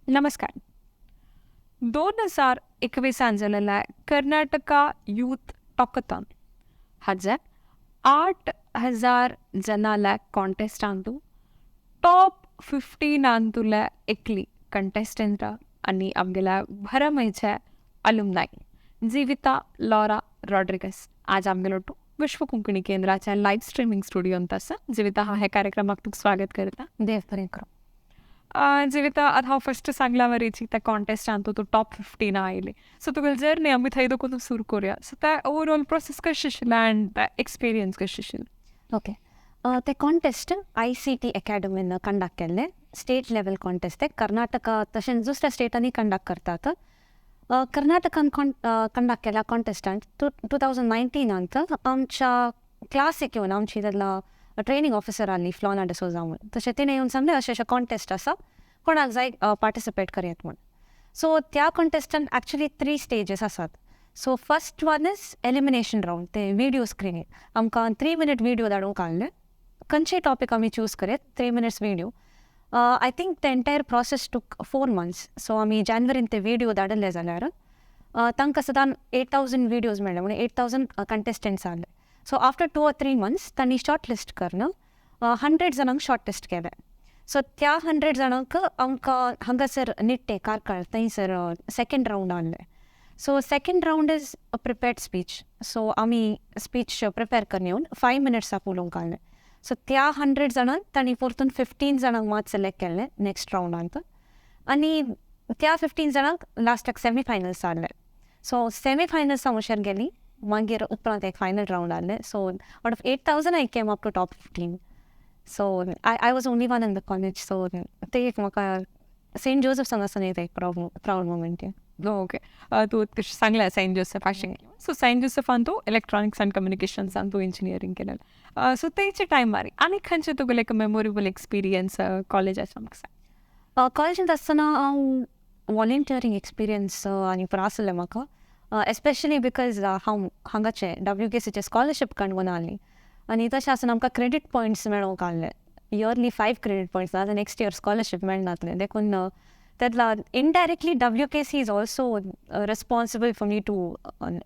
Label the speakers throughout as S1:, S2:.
S1: नमस्कार. 2021 जालेल्या कर्नाटका यूथ टॉकथॉन हाजे 8000 जनाला कॉन्टेस्टांतू टॉप 15 तुले एकली कंटेस्टंट आणि आमगेल्या भरमेचे अलुमनाय जीविता लॉरा रॉड्रिगस आज आमगेलो टू विश्व कोंकणी केंद्राच्या लाईव्ह स्ट्रीमिंग स्टुडियोंत आसा. जिविता, हांव ह्या कार्यक्रमाक तुका स्वागत करता.
S2: देव बरें करूं.
S1: जिविता, आतां हांव फस्ट सांगला वरीची त्या कॉन्टेस्टान तूं टॉप 15 आयली. सो तुगेली जर्नी आमी थंय देखून सुरू करूया. सो त्या ओवरऑल प्रोसेस कशी आशिल्ली आनी त्या एक्सपिरियन्स कशी आशिल्ली?
S2: ओके, ते कॉन्टेस्ट ICT अकॅडमीन कंडक्ट केल्ले. स्टेट लेवल कॉन्टेस्ट ते कर्नाटका तशेंच दुसऱ्या स्टेटांनी कंडक्ट करतात. कर्नाटकान कंडक्ट केल्या कॉन्टेस्टान 2019नांत आमच्या क्लासीक येवन आमची तेदला ट्रेनींग ऑफिसर आहली फ्लॉना डिसोजा म्हूण, तशें तिणें येवन सांगलें, अशें अशें कॉन्टेस्ट आसा, कोणाक जाय पार्टिसिपेट करयात म्हूण. सो त्या कॉन्टेस्टान एक्चुली थ्री स्टेजीस आसात. So first one is elimination round. ते विडियो स्क्रिनींग, आमकां 3 मिनट विडियो धाडूंक आहले. खंयचे टॉपीक आमी चूज करयत, 3 minutes video. I think the entire process took 4 months. So आमी जानेवारीन ते विडियो धाडले जाल्यार तांकां सदां 8000 विडियोज मेळ्ळे, म्हणजे 8000 कंटेस्टंट्स आहले. So after 2 or 3 months तांणी शॉर्ट लिस्ट करून 100 जाणांक शॉर्ट लिस्ट केले. सो त्या 100 जाणांक आमकां हांगासर निट्टे कार्कळ थंयसर सेकंड रावंड आहले. So second round is a prepared speech. So आमी स्पीच प्रिपेर करून येवन 5 मिनट्साक उलोवंक आहलें. सो त्या 100 जाणांक तांणी परतून 15 जाणांक मात सिलेक्ट केल्लें नेक्स्ट रावंडांत आनी त्या 15 जाणांक लास्टाक सेमी फायनल्स आहले. सो सेमी फायनल्स हांव हुशार गेली. मागीर उपरांत एक फायनल रावंड आहलें. So out of 8000 I came up to top 15. So I was only one in the college. So ते एक म्हाका सेंट जोसेफ हांगासर एक प्रावड मोमेंट.
S1: ओके, तूं तशें सांगलें सेंट जोसेफ आशिल्लें. सो सेंट जोसेफान तूं इलेक्ट्रॉनिक्स आनी कम्युनिकेशन्सान तूं इंजिनियरींग केलें. सो तेच्या टायमार आनी खंयचें तुगेलें एक मेमोरेबल एक्सपिरियन्स कॉलेजाचो म्हाका सांग.
S2: कॉलेजींत आसतना हांव वॉलंटियरींग एक्सपिरियन्स आनी पुरो आसलें म्हाका, एस्पेशली because हांव हांगाचें WKCचें स्कॉलरशीप काडून आहली आनी तशें आसतना आमकां क्रेडीट पॉयंट्स मेळोंक आहले, इयरली 5 क्रेडीट पॉयंट्स, नाजाल्यार नेक्स्ट इयर स्कॉलरशीप मेळनासलें. देखून तेदला indirectly WKC is also responsible for me to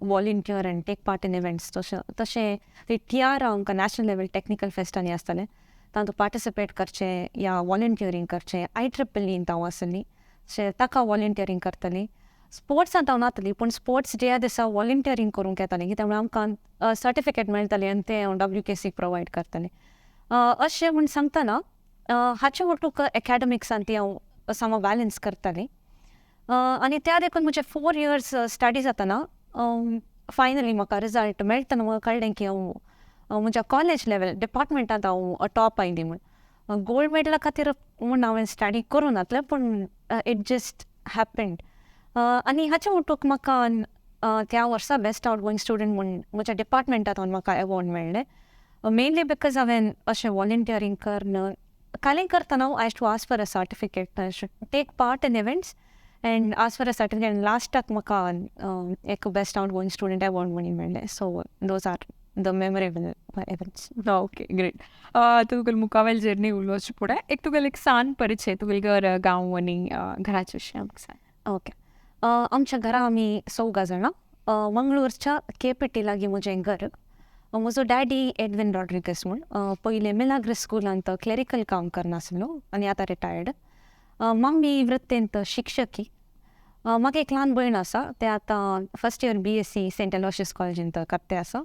S2: volunteer and take part in events. तशें तशें ते टियारा आमकां नॅशनल लेवल टॅक्निकल फेस्टांनी आसतालें, तातूंत पार्टिसिपेट करचें या वॉलंटियरींग करचें. IEEEंत हांव आसली, अशें ताका वॉलंटियरींग करतली. स्पोर्ट्सांत हांव नातली, पूण स्पोर्ट्स डेया दिसा वॉलंटियरींग करूंक येतालें, कित्याक म्हळ्यार आमकां सर्टिफिकेट मेळटाली आनी तें हांव WKCक प्रोवायड करतालें. अशें म्हूण सांगतना हाचे वटूक एकाडमिक्सान ती हांव सामको बॅलन्स करतालीं आनी त्या देखून म्हजे 4 इयर्स स्टडी जातना फायनली म्हाका रिजल्ट मेळटना म्हाका कळ्ळें की हांव म्हज्या कॉलेज लेवल डिपार्टमेंटांत हांव टॉप आयली म्हूण. गोल्ड मेडला खातीर म्हूण हांवें स्टडी करूं नासलें, पूण it just happened. आनी हाचे वटूक म्हाका त्या वर्सा बेस्ट आवट गोईंग स्टुडंट म्हूण म्हज्या डिपार्टमेंटांत म्हाका एवॉर्ड मेळ्ळें, मेनली because हांवें अशें वॉलंटियरींग करून कालें करतना I to ask for a certificate, take part in events and ask for a certificate. लास्टाक म्हाका एक best out going student award म्हणून मेळ्ळें. So those are the memorable events.
S1: Okay, great. तुगेले मुखावेल जर्नी उलोवचे फुडें एक तुगेलो एक सान परिचय, तुगेलें घर, गांव आनी घराचे विशय आमकां सांग.
S2: ओके, आमच्या घरा आमी चौगां जाणां. मंगळूरच्या केपेटी लागीं म्हजें घर. म्हजो डॅडी एडविन रॉड्रिगस म्हूण पयलें मिलाग्रिस स्कुलांत क्लेरिकल काम करनासलो आनी आतां रिटायर्ड. मम्मी वृत्तेंत शिक्षकी. म्हाका एक ल्हान भयण आसा, तें आतां first year BSc Saint Aloysius कॉलेजींत करते आसा.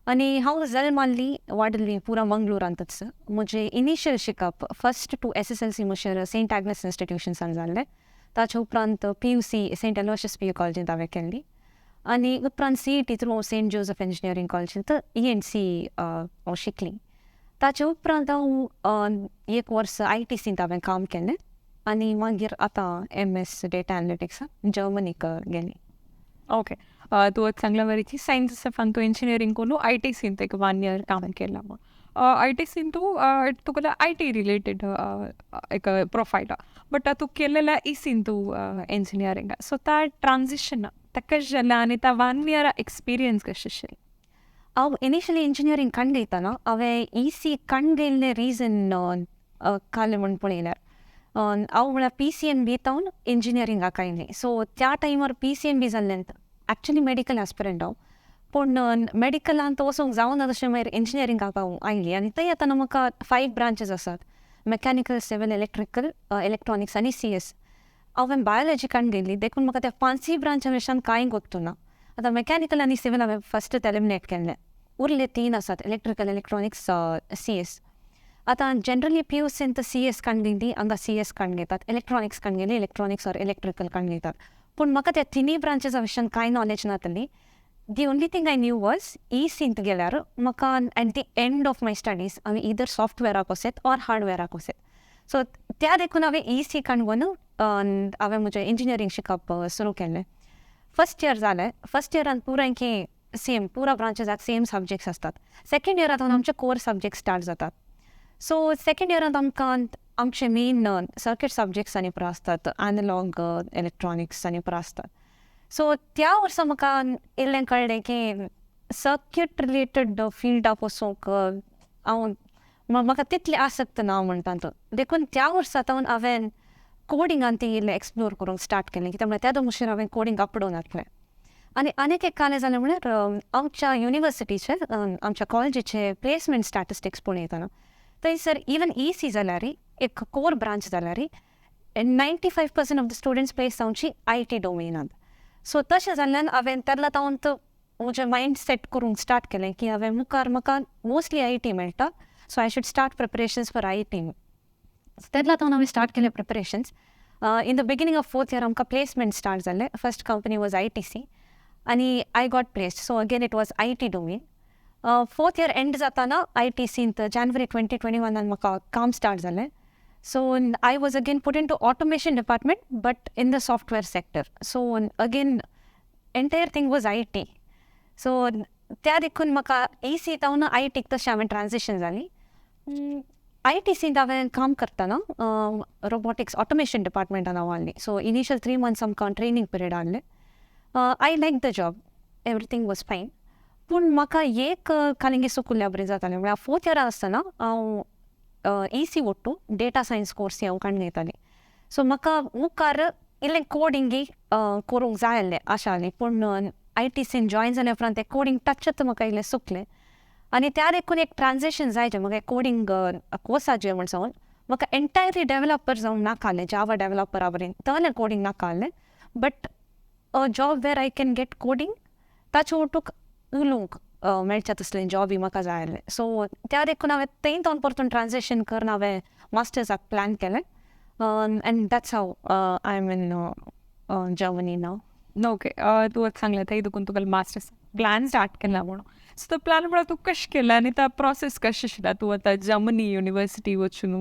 S2: आनी हांव जल्माल्ली वाडली पुरा मंगळुरांतच. म्हजें इनिशियल शिकप फर्स्ट टू SSLC म्हणसर सेंट आग्नेस इन्स्टिट्युशन्सान जाल्लें. ताच्या उपरांत PUC Saint Aloysius PU कॉलेजींत हांवें केल्ली आनी उपरांत CET through Saint Joseph engineering कॉलेजींत ENC हांव शिकली. ताचे उपरांत हांव एक वर्स ITCंत हांवें काम केलें आनी मागीर आतां MS data एनालिटिक्साक जर्मनीक गेली.
S1: ओके, तूं आतां सांगला बरीची सेंट जोसेफान तूं इंजिनियरींग करून ITCंत एक वन इयर काम केलां. म्हूण ITCन तूं तुगेलें IT related एक प्रोफायल, बट तूं केलेलें इसीन तूं इंजिनियरींग. सो त्या ट्रान्जिशन तें कशें जालें आनी त्या वन इयर एक्सपिरियन्स कशें आशिल्लें?
S2: हांव इनिशियली इंजिनियरींग कंडयतना हांवें इसी कंडयल्लें रिजन कालें म्हूण पळयल्यार हांव म्हळ्यार पीसीएमबी तावन इंजिनियरिंगाक आयली. सो त्या टायमार पीसीएमबी जाल्लें, एक्चुली मेडिकल एस्पिरंट हांव, पूण मेडिकलांत वचूंक जावना तशें मागीर इंजिनियरिंगाक हांव आयली. आनी थंय येतना म्हाका फायव ब्रांचीस आसात, मेकॅनिकल, सिवील, इलेक्ट्रिकल, इलेक्ट्रॉनिक्स आनी सीएस. हांवें बायोलॉजी काडून गेल्ली, देखून म्हाका त्या पांचूय ब्रांचा विशयान कांय गोत्तू ना. आतां मेकॅनिकल आनी सिवील हांवें फस्टच एलिमिनेट केल्लें. उरले तीन आसात, इलेक्ट्रिकल, इलेक्ट्रॉनिक्स, सीएस. आतां जनरली पीयूसीन सीएस काडून गेली, हांगा सीएस काडून घेतात, इलेक्ट्रॉनिक्स काडून गेली इलेक्ट्रॉनिक्स ऑर इलेक्ट्रिकल काडून घेतात. पूण म्हाका त्या तिनूय ब्रांचेसा विशयान कांय नॉलेज नासली. The only thing I knew was ईसींत गेल्यार म्हाका at the end of my studies हांवें इदर सॉफ्टवॅराक वचत ऑर हार्डवॅराक वचत. सो त्या देखून हांवें ईसी काडून हांवें म्हजें इंजिनियरींग शिकप सुरू केलें. फर्स्ट इयर जालें. फर्स्ट इयरान पुराय की सेम, पुरा ब्रांचेसाक सेम सब्जेक्ट्स आसतात. सेकेंड इयरांत आमचे कोर सब्जेक्ट स्टार्ट जातात. सो सेकेंड इयरांत आमकां आमचे मेन सर्किट सब्जेक्ट्स आनी पुरो आसतात, एनलॉग इलेक्ट्रॉनिक्स आनी पुरो आसतात. सो त्या वर्सा म्हाका इल्लें कळ्ळें की सर्क्यूट रिलेटेड फिल्डाक वचूंक हांव म्हाका तितली आसक्त ना म्हणटा तो. देखून त्या वर्सा सावन हांवें कोडिंगान ती इल्लें एक्सप्लोर करूंक स्टार्ट केलें, कित्याक म्हळ्यार त्या मुशीर हांवें कोडींग आपडून घातलें. आनी आनीक एक कालें जालें म्हळ्यार आमच्या युनिवर्सिटीचे, आमच्या कॉलेजीचे प्लेसमेंट स्टॅटिस्टिक्स पळयतना थंयसर इवन ईसी जाल्यार, एक कोर ब्रांच जाल्यार, 95% of the students place जावची IT डोमेनांत. सो तशें जाल्ल्यान हांवें तेन्ना तावन म्हजें मायंड सेट करूंक स्टार्ट केलें की हांवें मुखार म्हाका मोस्टली IT मेळटा, so I should start preparations for IT. तेन्ना तावन हांवें स्टार्ट केलें preparations. In the beginning of fourth year आमकां प्लेसमेंट स्टार्ट जालें. First company was ITC आनी I got placed. So again it was IT domain. Fourth year end जाताना आयटीसींत जानेवारी 2021 म्हाका काम स्टार्ट जालें. So I was again put into automation department, but in the software sector. So again entire thing was IT. So त्या देखून म्हाका EC तावन आयटीक तशें हांवें ट्रान्जिशन जाली. आयटीसींत हांवें काम करतना रोबोटिक्स ऑटोमेशन डिपार्टमेंटान हांव आहली. सो इनिशियल 3 मंथ्स आमकां ट्रेनींग पिरियड आहले. I like the job, everything was fine. पूण म्हाका एक कालिंगी सुकुल्ल्या बरें जातालें, म्हळ्यार फोर्थ इयरान आसतना हांव ईसी ಒಟ್ಟು डेटा सायन्स कोर्स हांव काडून घेतालें. सो म्हाका मुखार इल्लें कोडिंगी करूंक जाय आसलें, आशा आहली. पूण आयटीसीन जॉयन जाल्या उपरांत तें कोडींग टचच म्हाका इल्लें सुकलें आनी त्या देखून एक ट्रान्जिशन जाय म्हाका कोडींग कोर्साचेर म्हण सांगून म्हाका एंटायरली डेवलपर जावंक नाका आसलें, जावा डेवलपरा बरें तसलें कोडींग नाका आसलें, but a job where I can get coding, ताचे ओटूक उलोवंक मेळच्या तसलें जॉबी म्हाका जाय आसलें. सो त्या देखून हांवें थंय तावन परतून ट्रान्जिशन करून हांवें मास्टर्साक प्लॅन केलें and that's how I am in Germany now.
S1: Okay, तूं सांगलें थंय देखून तुका मास्टर्स प्लॅन स्टार्ट केला म्हणून. सो तो प्लॅन म्हळ्यार तूं कशें केलें आनी तो प्रोसेस कशें आशिल्ला? तूं आतां जर्मनी युनिवर्सिटी वचून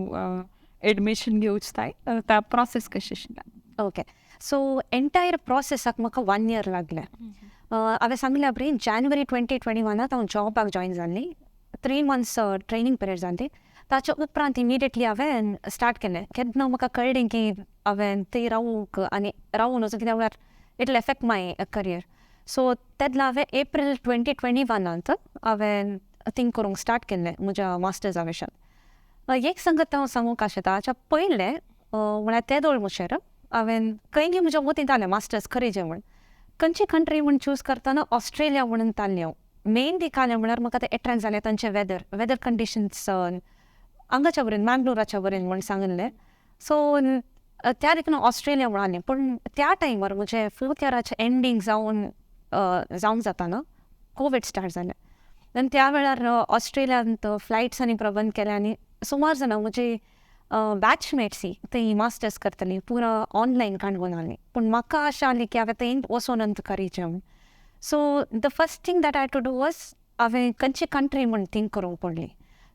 S1: एडमिशन घेवच ताय, त्या प्रोसेस कशें आशिल्ला?
S2: ओके, सो एंटायर प्रोसेसाक म्हाका वन इयर लागलें. हांवें सांगल्या बरी, जानेवारी 2021 हांव जॉबाक जॉयन जाल्ली. 3 मंथ्स ट्रेनींग पिरियड जाली. ताच्या उपरांत इमिडिएटली हांवें स्टार्ट केलें. केन्ना म्हाका कळ्ळें की हांवें थंय रावूंक आनी रावून वचून, कित्याक म्हळ्यार it will affect my career. So तेन्ना हांवें एप्रील 2021 हांवें थिंक करूंक स्टार्ट केल्लें म्हज्या मास्टर्सा विशयान. एक संगत हांव सांगूंक आशेता, हाच्या पयलें म्हळ्यार ते दोळ मुशेर हांवें खंय म्हज्या मतींत आलें मास्टर्स खरें म्हूण, खंयची कंट्री म्हूण चूज करतना ऑस्ट्रेलिया म्हणून ताल्लें हांव. मेनली कालें म्हळ्यार म्हाका तें एट्रेक्ट जालें तांचें वेदर, वेदर कंडिशन्स हांगाच्या बरेन, मँगलोराच्या बरेन म्हूण सांगिल्लें. सो त्या देखून ऑस्ट्रेलिया म्हूण आलें. पूण त्या टायमार म्हजें फोर्थ इयराचें एंडींग जावन जावंक जाताना कोवीड स्टार्ट जालें आनी त्या वेळार ऑस्ट्रेलियांत फ्लायट्स आनी बंद केले आनी सुमार जाणां म्हजी बॅचमेट्सी थंय मास्टर्स करतलीं पुरा ऑनलायन काडून आहलीं. पूण म्हाका आशा आहली की हांवें थंय वचोन करीचें म्हूण. So the first thing that I to do was हांवें खंयची कंट्री म्हूण थिंक करूंक पडली.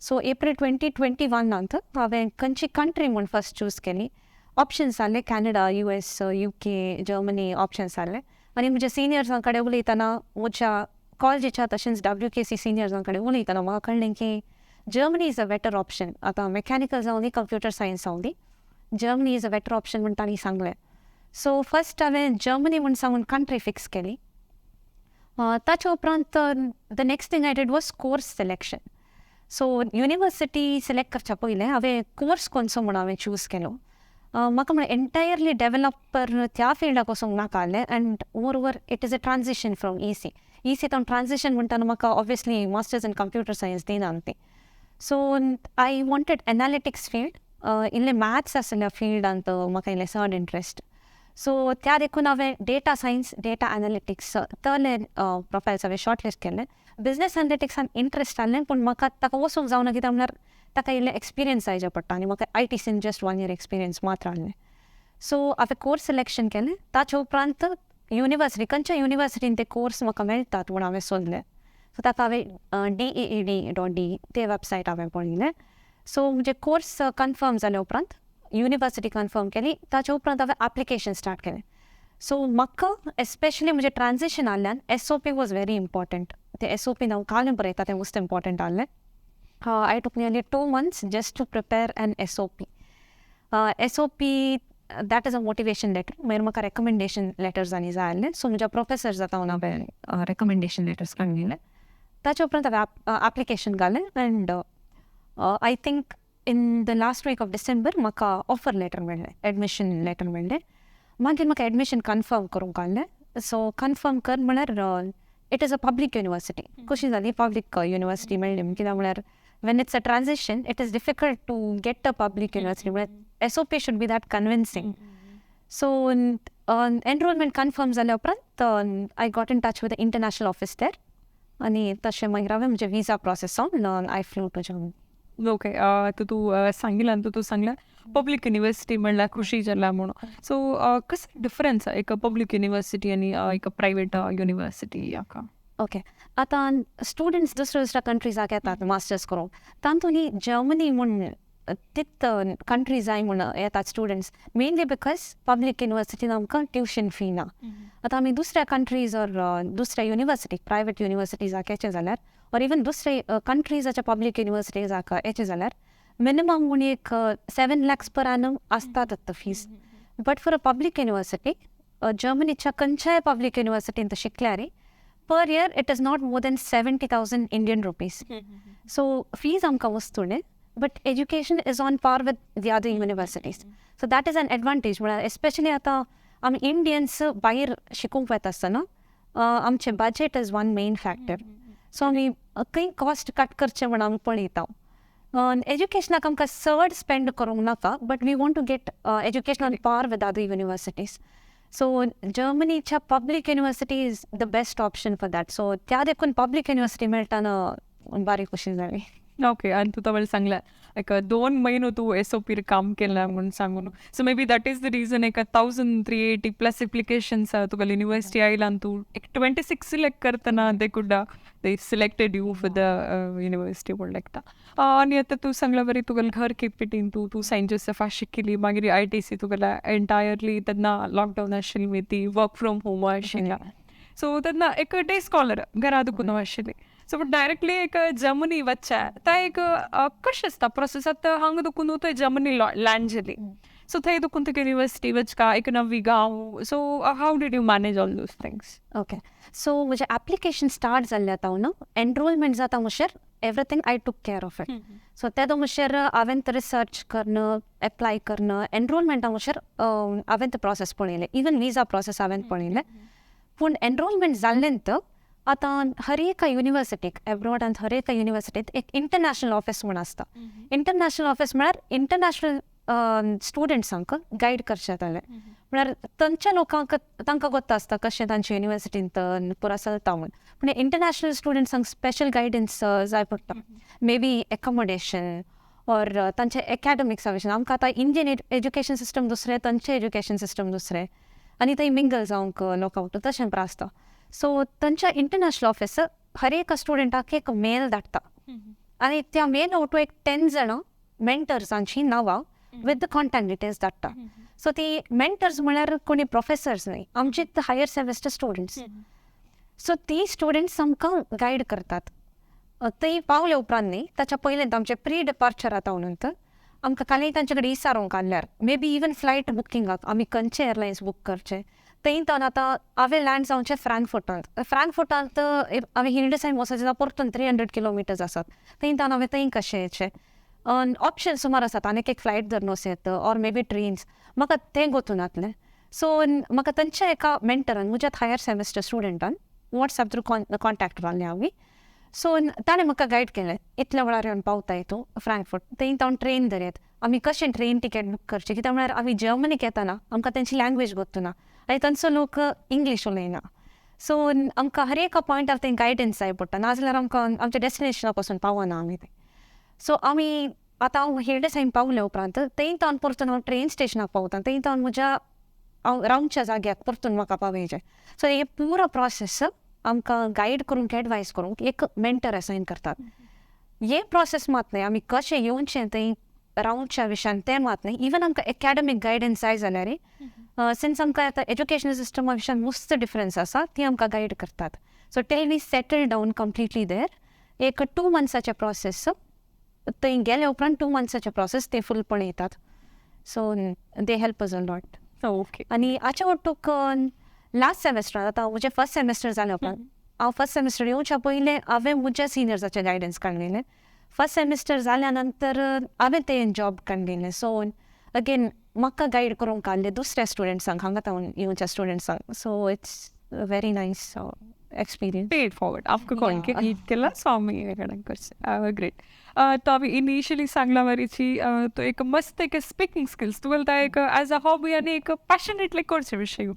S2: सो एप्रील 2021 हांवें खंयची कंट्री म्हूण फर्स्ट चूज केली. ऑप्शन्स आहले Canada, US, UK, Germany options आहले. आनी म्हज्या सिनियर्सां कडेन उलयतना, म्हज्या कॉलेजीच्या तशेंच डब्ल्यूकेसी सिनियर्सां कडेन उलयतना म्हाका कळ्ळें की Germany is a better option. आतां मेकॅनिकल जावं दी, कंप्युटर सायन्स जावं दी, Germany is a better option म्हूण तांणी सांगलें. सो फर्स्ट हांवें जर्मनी म्हूण सांगून कंट्री फिक्स केली. ताच्या उपरांत the next thing I did was course selection. So university select करच्या पयलें हांवें कोर्स खंयचो म्हूण हांवें चूज केलो. म्हाका म्हळ्यार एंटायरली डेव्हलपर त्या फिल्डाक वचूंक नाका आहलें and moreover it is a transition from EC. EC तावन ट्रान्जिशन म्हणटाना म्हाका obviously masters in computer science दिना ती. So I wanted analytics field, इल्लें मॅथ्स आसलेल्या फिल्डांत म्हाका इल्लें चड इंट्रस्ट. सो त्या देखून हांवें डेटा सायन्स, डेटा एनालिटिक्स तले प्रोफायल्स हांवें शॉर्ट लिस्ट केल्ले. बिजनस एनालिटिक्सान इंट्रस्ट आहलें, पूण म्हाका ताका वचूंक जावना, कित्याक म्हणल्यार ताका इल्लें एक्सपिरियन्स जाय पडटा आनी म्हाका आयटीसीन जस्ट वन इयर एक्सपिरियन्स मात्र आहलें. सो हांवें कोर्स सिलेक्शन केलें. ताचे उपरांत युनिवर्सिटी, खंयच्या युनिवर्सिटीन ते कोर्स म्हाका मेळटात म्हूण हांवें सोदलें. सो ताका हांवें deed.de ते वेबसायट हांवें पळयलें. सो म्हजे कोर्स कन्फर्म जाल्या उपरांत युनिवर्सिटी कन्फर्म केली. ताचे उपरांत हांवें एप्लिकेशन स्टार्ट केलें. सो म्हाका एस्पेशली म्हजें transition आहल्यान SOP was very important. ते एसओपीन हांव कालें बरयता तें मस्त इम्पॉर्टंट आहलें. I took nearly 2 months just to prepare an SOP. SOP, that is a motivation letter. मागीर म्हाका रेकमेंडेशन लेटर्स आनी जाय आहले. सो म्हज्या प्रोफेसर्स आतां हांवें रेकमेंडेशन लेटर्स काडून दिले. ताचे उपरांत हांवें एप्लिकेशन घालें and I think in the last week of December म्हाका ऑफर लेटर मेळ्ळें, एडमिशन लेटर मेळ्ळें. मागीर म्हाका एडमिशन कन्फर्म करूंक आहलें. सो कन्फर्म कर म्हळ्यार it is a public university. खुशी जाली पब्लीक युनिवर्सिटी मेळ्ळी, कित्याक म्हळ्यार when it's a transition, it is difficult to get a public university. म्हळ्यार SOP should be that convincing. So enrollment confirm जाल्या उपरांत I got in touch with the international office there आनी तशें मागीर हांवें म्हजें विजा प्रोसेस जावन I flew to Germany.
S1: Okay, आतां तूं सांगिल्लें आनी तूं सांगलें पब्लीक युनिवर्सिटी म्हणल्यार खुशी जाला म्हणून. सो कसो डिफरन्स एक पब्लीक युनिवर्सिटी आनी एक प्रायवेट युनिवर्सिटी हाका?
S2: ओके, आतां स्टुडंट्स दुसऱ्या दुसऱ्या कंट्रीजाक येतात मास्टर्स करूंक. तातूंत ही जर्मनी म्हूण तित कंट्री जाय म्हूण येतात स्टुडंट्स, मेनली because public युनिवर्सिटीन आमकां ट्युशन फी ना. आतां आमी दुसऱ्या कंट्रीज ऑर दुसऱ्या युनिवर्सिटी, प्रायवेट युनिवर्सिटीजाक येचे जाल्यार ऑर इवन दुसरे कंट्रीजाच्या पब्लीक युनिवर्सिटीजाक येचे जाल्यार मिनिमम म्हूण एक 7 लॅक्स पर एनम आसतात fees. But for a public university, जर्मनीच्या खंयच्याय public युनिवर्सिटीन शिकल्यार per year it is not more than 70,000 Indian rupees. So fees आमकां वस्तूने, but education is on par with the other universities. So that is an advantage. म्हळ्यार especially आतां आमी Indians भायर शिकूंक वता आसतना आमचें budget is one main factor. So आमी खंय कॉस्ट कट करचें म्हण आमी पळयता. एज्युकेशनाक आमकां चड स्पेंड करूंक नाका, but we want to get education on par with other universities. So जर्मनीच्या public university is the best option for that. So त्या देखून पब्लीक युनिवर्सिटी मेळटाना बारी खुशी जाली.
S1: ओके, आनी तूं तर सांगलें एक 2 म्हयनो तूं एसओपीर काम केलां म्हूण सांगून. So maybe that is the reason एक 1380 plus applications तुका युनिवर्सिटी आयला आनी तूं एक 26 सिलेक्ट करतना they selected you for the university म्हूण लेखता. आनी आतां तूं सांगला बरी तुगेलें घर केपेटीन तूं तूं सेंट जोसेफा शिकिल्ली, मागीर आयटीसी तुगेलें एंटायरली तेन्ना लॉकडावन आशिल्ली, ती वर्क फ्रॉम होम आशिल्ला. सो तेन्ना एक डे स्कॉलर घरा दुखून आशिल्ली. सो डायरेक्टली एक जर्मनी वच्चें ता एक कशें आसता प्रोसेस? आतां हांगा दुखून थंय जर्मनी लँड जाली, सो थंय दुखून तुका युनिवर्सिटी वचका, एक नवी गांव. So how did you manage all those things?
S2: Okay, so म्हजें एप्लिकेशन स्टार्ट जाल्लें आतां न्हू, एनरोलमेंट जाता म्हणसर everything I took care of it. So तेदो म्हणसर हांवें रिसर्च करणं, एप्लाय करणं, एनरोलमेंटा म्हणसर हांवें ते प्रोसेस पळयलें, इवन विजा प्रोसेस हांवें पळयलें. पूण एनरोलमेंट जाल्लें तर आतां हर एका युनिवर्सिटीक, एब्रॉडांत हर एका युनिवर्सिटीत एक इंटरनॅशनल ऑफिस म्हूण आसता. इंटरनॅशनल ऑफिस म्हळ्यार इंटरनॅशनल स्टुडंट्सांक गायड करचें जातालें. म्हळ्यार थंयच्या लोकांक तांकां गोत्ता आसता कशें तांच्या युनिवर्सिटींत पुरा चलता म्हूण. पूण इंटरनॅशनल स्टुडंट्सांक स्पेशल गायडन्स जाय पडटा, मे बी एकोमोडेशन ऑर तांचे एकाडमिक्सा विशीं. आमकां आतां इंडियन एज्युकेशन सिस्टम दुसरें, तांचें एज्युकेशन सिस्टम दुसरें आनी थंय मिंगल जावंक लोकांक तशें आसता. सो तांच्या इंटरनॅशनल ऑफिस हर एका स्टुडंटाक एक मेल धाडटा आनी त्या मेल ओटू एक 10 जाणां मेंटर्सांची नांवां विथ the contact details धाडटा. सो ती मेंटर्स म्हळ्यार कोणी प्रोफेसर्स न्हय, आमचीच हायर सेमेस्टर स्टुडंट्स. सो ती स्टुडंट्स आमकां गायड करतात. थंय पावले उपरांत न्ही, ताच्या पयलीं आमचें प्री डिपार्चर आतां नंतर आमकां कालय तांचे कडेन विचारूंक आहल्यार, मे बी इवन फ्लायट बुकिंगाक आमी खंयचे एरलायन्स बूक करचे. थंय तावन आतां हांवें लँड जावचें फ्रँकफर्टांत. फ्रँकफर्टांत हांवें हिल्डसायम वचपाचें जाल्यार परतून 300 किलोमिटर्स आसात. थंय तावन हांवें थंय कशें येचें? ऑप्शन सुमार आसात, आनीक एक फ्लायट धरून वचत ऑर मे बी ट्रेन्स, म्हाका तें गोतू नासलें. सो म्हाका तांच्या एका मेंटरान, म्हज्या हायर सेमेस्टर स्टुडंटान, वॉट्सएप थ्रू कॉन्टॅक्ट जाल्लें आमी. सो ताणें म्हाका गायड केलें, इतल्या वेळार येवन पावताय तूं फ्रँकफर्ट, थंय तावन ट्रेन धरयत, आमी कशें ट्रेन टिकेट बूक करचें, कित्याक म्हळ्यार आमी जर्मनीक येताना आमकां तेंची लँग्वेज गोत्तुना आनी तांचो लोक इंग्लीश उलयना. सो आमकां हर एका पॉयंटार थंय गायडन्स जाय पडटा, नाजाल्यार आमकां आमच्या डेस्टिनेशनाक वचून पावना आमी थंय. सो आमी आतां हांव हिल्डेसायम पावले उपरांत थंय तावन परतून हांव ट्रेन स्टेशनाक पावता, थंय तावन म्हज्या हांव रावच्या जाग्याक परतून म्हाका पावयचें. सो हे पुरो प्रोसेस आमकां गायड करूंक, एडवायज करूंक एक मेंटर असायन करतात. हे प्रोसेस मात न्हय, आमी कशें येवचें थंय रावच्या विशयान तें मात न्हय, इवन आमकां एकाडमीक गायडन्स जाय जाल्यार, सिन्स आमकां आतां एज्युकेशनल सिस्टमा विशयान मस्त डिफरन्स आसा, ती आमकां गायड करतात. So till we settle down completely there, एक 2 मंथ्साचे प्रोसेस, थंय गेले उपरांत 2 मंथ्साचे प्रोसेस ते फुलपण येतात. So they help us a lot. आनी हाच्या ओटूक लास्ट सेमेस्टर, आतां म्हजें फर्स्ट सेमेस्टर जालें उपरांत, हांव फर्स्ट सेमेस्टर येवच्या पयलें हांवें म्हज्या सिनियर्साचें गायडन्स काडलेलें. फर्स्ट सेमेस्टर जाल्या नंतर हांवें तें जॉब काडलेलें. सो अगेन म्हाका गायड करूंक आहलें दुसऱ्या स्टुडंट्सांक, हांगा तावन येवच्या स्टुडंट्सांक. So it's very nice experience.
S1: Pay it forward, आमकां कोण लीड केला, सो आमी कडेन करचें. ग्रेट. तो आमी इनिशियली सांगला मारीची तो एक मस्त एक स्पिकींग स्किल्स तुवें एक एज अ हॉबी आनी एक पॅशनेटली करचे विशय.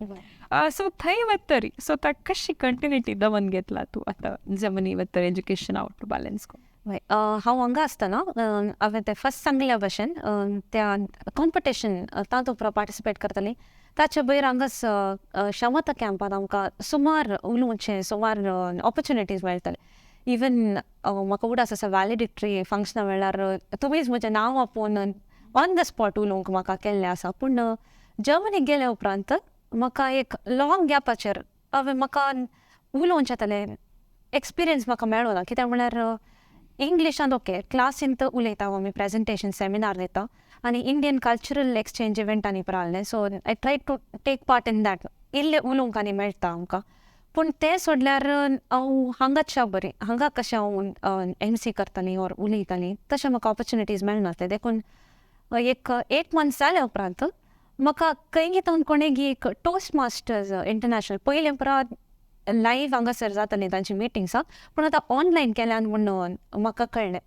S1: सो थंय वतरी सो ता कशी कंटिन्युटी दवन घेतला तूं आतां जर्मनी वतरी एज्युकेशन आवट बॅलन्स करून?
S2: हांव हांगा आसतना हांवें तें फर्स्ट सांगल्या भशेन त्या कॉम्पिटिशन तातूंत पार्टिसिपेट करताली. ताचे भायर हांगाच क्षमता कॅम्पान आमकां सुमार उलोवचें, सुमार ऑपॉर्चुनिटीज मेळटाले. इवन म्हाका उडास आसा, व्हॅलिडिक्टरी फंक्शना वेळार तुमीच म्हजें नांव आपोवन ऑन the spot उलोवंक म्हाका केल्लें आसा. पूण जर्मनीक गेल्या उपरांत म्हाका एक लॉंग गॅपाचेर हांवें म्हाका उलोवचें जातालें, एक्सपिरियन्स म्हाका मेळो ना. कित्याक म्हळ्यार इंग्लिशान ओके, क्लासींत उलयता आमी, प्रेजेंटेशन सेमिनार दिता आनी इंडियन कल्चरल एक्सचेंज इव्हेंटांनी पण आहलें, so I try to take part in that, इल्लें उलोवंक आनी मेळटा आमकां. पूण तें सोडल्यार हांव हांगाच्या बरें हांगा कशें हांव एमसी करतालीं ऑर उलयतालीं, तशें म्हाका ऑपॉर्चुनिटीज मेळनासलें. देखून एक 8 मंथ्स जाल्या उपरांत म्हाका खंय तावन कोणेगी एक टोस्ट मास्टर्स इंटरनॅशनल, पयलें परात लायव्ह हांगासर जातालीं तांची मिटिंग्सां, पूण आतां ऑनलायन केल्यान म्हूण म्हाका कळ्ळें.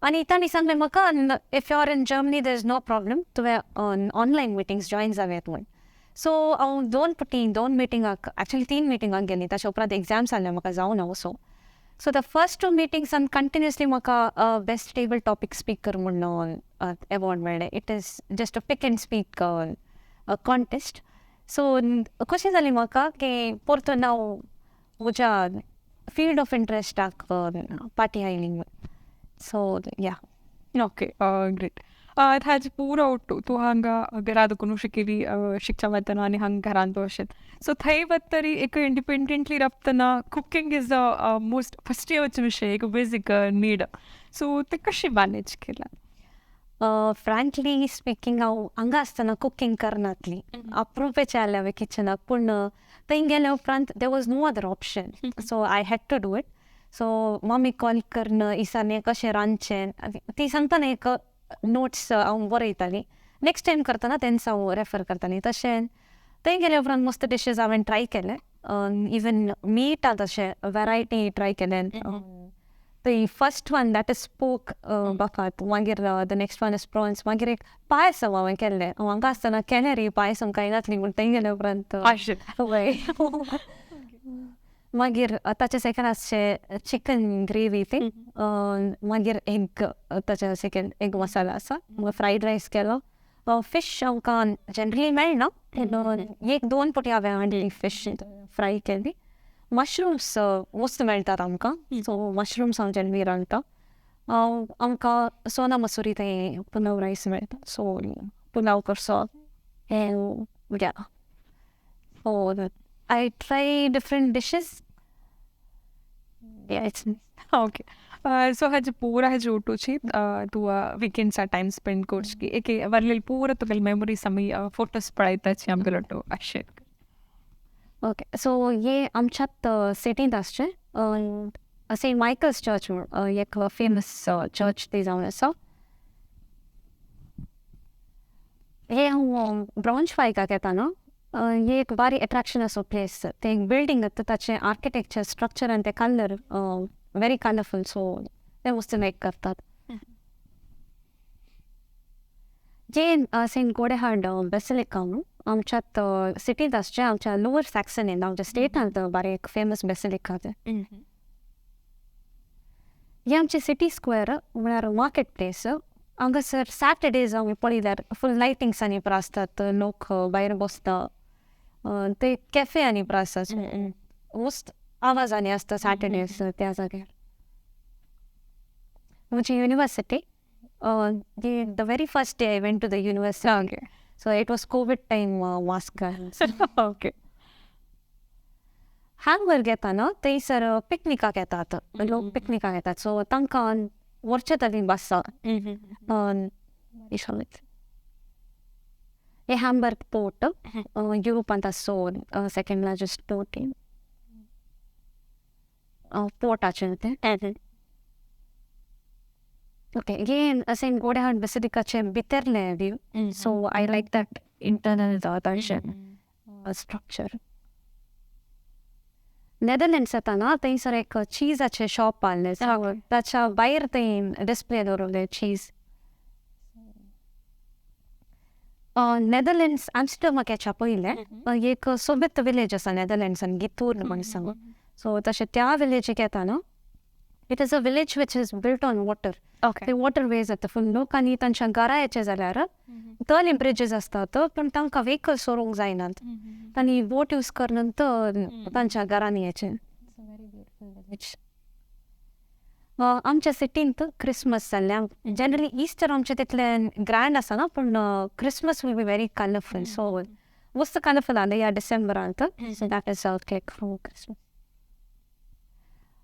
S2: आनी तांणी सांगलें म्हाका, if you are in Germany there is no problem, तुवें ऑनलायन मिटिंग्स जॉयन जावयात म्हूण. सो हांव दोन पटी दोन मिटिंगाक, एक्चुअली तीन मिटिंगाक गेलीं. ताच्या उपरांत एग्जाम्स आहले, म्हाका जावना वचूंक. सो the first to मिटिंग्सान कंटिन्युअसली म्हाका बेस्ट टेबल टॉपीक स्पीकर म्हूण एवॉर्ड मेळ्ळें. It is just a pick and speak contest. So खोशी जाली म्हाका की परतून हांव म्हज्या फिल्ड ऑफ इंट्रस्टाक पाटी आयली म्हूण. सो या.
S1: Okay, great. हाजे पुरो ಒಟ್ಟು तूं हांगा घरा दुकून शिकिली शिक्षण वतना आनी हांगा घरांत अशें, सो थंय वतरी एक independently राबतना cooking is the most first येवचे विशय, एक बेजीक नीड, सो ते कशें मॅनेज केलां?
S2: फ्रँकली स्पिकींग, हांव हांगा आसतना कुकींग करनासली, अप्रुपेचें आहलें हांवें किचनाक. पूण थंय गेल्या उपरांत there was no other option, so I had to do it. So मम्मीक कॉल करून इसाने कशें रांदचें ती सांगतना एक नोट्स हांव बरयतालीं, नेक्स्ट टायम करतना तेंच हांव रेफर करतालीं. तशें थंय गेल्या उपरांत मस्त डिशीज हांवें ट्राय केले, इवन मिटांत अशें वेरायटी ट्राय केले. The first one, that is pork bakat, मागीर the next one is prawns, मागीर एक पायसम हांवें केल्लें. हांव हांगा आसतना केलें रे पायसम, कांय नासली, पूण थंय गेल्या उपरांत वय. मागीर ताच्या सेकंड आसचें चिकन ग्रेवी ती, मागीर एग, ताच्या सेकंड एग मसाला आसा, मागीर फ्रायड रायस केलो. फिश आमकां जनरली मेळना, एक दोन पटी हांवें हाडली, फिश फ्राय केली. मशरूम्स मस्त मेळटात आमकां, सो मशरूम्स हांव जनरली रांदता. आमकां सोना मसुरी थंय पुलाव रायस मेळटा, so pulao करसो. Yeah, so I try different dishes. Yeah, it's
S1: okay. So हाजे पूरा हाजे उठूची तूं विकेंड्सा टायम स्पेंड करची, एक वरलेली पूरा तुगेले मेमोरीज आमी फोटोज पळयताची आमगेलो अशें.
S2: ओके, सो हे आमच्यात सिटींत आसचें सेंट मायकल्स चर्च म्हूण एक फेमस चर्च ती जावन आसा. हे हांव ब्राउनश्वायगाक येता न्हू, हे एक बारी एट्रॅक्शन आसो प्लेस. ते एक बिल्डींग आतां, ताचें आर्किटेक्चर, स्ट्रक्चर आनी ते कलर व्हेरी कलरफूल, सो ते मस्त लायक करतात. जे सेंट गोडेहार्ड बेसिलिका न्हू, आमच्यात सिटींत आसचें, आमच्या लोअर सॅक्सनीन, आमच्या स्टेटांत बारी एक फेमस बेसिलिका तें. हे आमचे सिटी स्क्वेअर म्हळ्यार मार्केट प्लेस. हांगासर सॅटर्डेज आमी पळयल्यार फूल लायटिंग्स आनी पुरो आसतात, लोक भायर बसता, ते कॅफे आनी पुरो आसा, मस्त आवाज आनी आसता सॅटर्डेज त्या जाग्यार. म्हजी university, the very first day I went to the university, so it was COVID time, mask घालून. हॅम्बर्ग येता न्हू, थंयसर पिकनिकाक येतात लोक, पिकनिकाक येतात, सो तांकां व्हरचे तरी बसां. हे हॅम्बर्ग पोर्ट, युरोपांत आसो सेकंड लार्जस्ट पोर्ट, पोर्टाचें तें. ओके, हे सेंट गोडेहार्ड बेसिलिकाचे भितरले view, so I like that internal तांचें स्ट्रक्चर. नेदरलँड्स येता ना, थंयसर एक चिजाचें शॉप आहलें, ताच्या भायर थंय डिस्प्ले दवरले चीज. नेदरलँड्स आमस्टरडमाक येच्या पयलें एक सोबीत विलेज आसा नेदरलँड्सान, गितूर म्हण सांगू, सो तशें त्या विलेजीक येता न्हू, it is a village which is built on water. ते वॉटर वेज जाता फूल लोक, आनी तांच्या घरा येचे जाल्यार तली ब्रिजीस आसतात, पूण तांकां व्हेकल्स व्हरूंक जायनात, तांणी बोट यूज करून तांच्या घरांनी येचें. आमच्या सिटींत क्रिसमस जाल्लें, जनरली इस्टर आमचें तितलें ग्रँड आसना, पूण Christmas will be very colourful, so मस्त कलरफूल आहलें ह्या डिसेंबरांत, so that is our click from Christmas.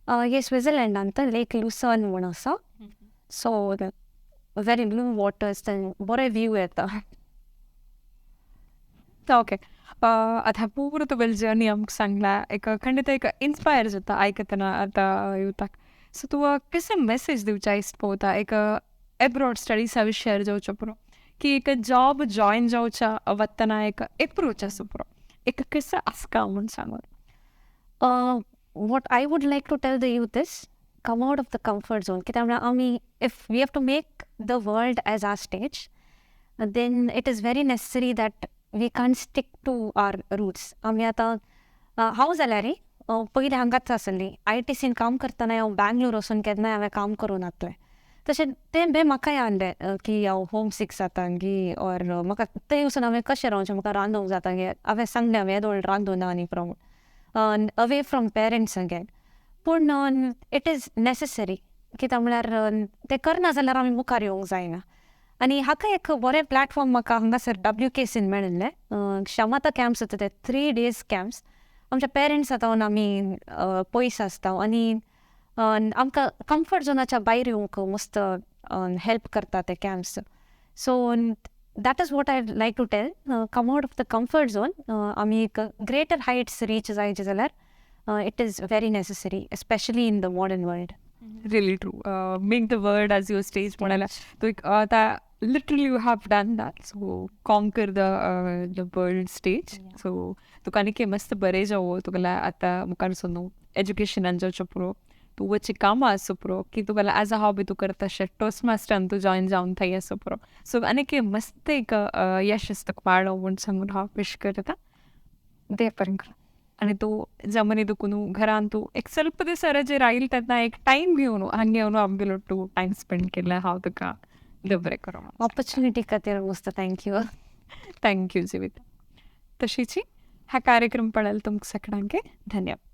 S2: हे स्विट्झर्लंडांत लेक लुसर्न म्हूण आसा, सो व्हेरी ब्लू वॉटर्स, बरें व्यू येता.
S1: ओके, आतां पूर्ण तुगेली जर्नी आमकां सांगला, एक खंडीत एक इन्स्पायर जाता आयकतना आतां युथाक. सो तुका कसो मॅसेज दिवचा इस्ट पळोवता एक एब्रॉड स्टडीसा विशयार जावचो पुरो की एक जॉब जॉयन जावच्या वतना एक एप्रोच आसो पुरो, एक कसो आसका म्हूण सांगून.
S2: What I would like to tell the youth is come out of the comfort zone. कित्याक म्हळ्यार आमी if we have to make the world as our stage, then it is very necessary that we can't stick to our roots. आमी आतां हांव जाल्यार पयलीं हांगाच आसली, आय.टी.सीन काम करतना हांव बँगलोर वचून केन्नाय हांवें काम करूं नासलें, तशें तें बी म्हाकाय आहलें की हांव होम सीक जाता गी, ऑर म्हाका थंय वचून हांवें कशें रावचें, म्हाका रांदूंक जाता गे, हांवें सांगलें हांवें येदोळ रांदूं ना आनी पुरो, अवे फ्रॉम पेरंट्स अगेन, पूण it is necessary, कित्याक म्हळ्यार तें करना जाल्यार आमी मुखार येवंक जायना. आनी हाका एक बरें प्लॅटफॉर्म म्हाका हांगासर डब्ल्यू.के.सीन मेळिल्लें, क्षमता कॅम्प्स जाता ते 3 डेज कॅम्प्स. आमच्या पेरंट्स आतां आमी पयस आसता आनी आमकां कम्फर्ट झोनाच्या भायर येवंक मस्त हेल्प करता ते camps. So that is what I like to tell, come out of the comfort zone. आमी एक ग्रेटर हायट्स रीच जायचे जाल्यार it is very necessary, especially in the modern world.
S1: Really true. Make the world as your stage म्हणायला तो एक आता literally you have done that, so conquer the world stage. So तुका आनी मस्त बरें जावो, तुका आतां मुखार सोनू एज्युकेशनान जावचो पुरो, तूं वचीं कामां आसूं पुरो की तुका एज अ हॉबी तूं करता अशें टोस्ट मास्टरान तूं जॉयन जावन थंय आसूं पुरो, सो आनीक मस्त एक यश तुका मेळो म्हूण सांगून हांव विश करता. देव बरें करूं. आनी तूं जर्मनी दुखून घरान तूं एक स्वल्प दीस रजेर आयल तेन्ना एक टायम घेवन हांगा येवन आमगेलो तूं टायम स्पेंड केल्लें हांव तुका देव बरें करूं.
S2: ऑपॉर्च्युनिटी खातीर मस्त thank you.
S1: Thank you जिविता. तशीची हा कार्यक्रम पळयला तुमकां सगळ्यांक धन्यवाद.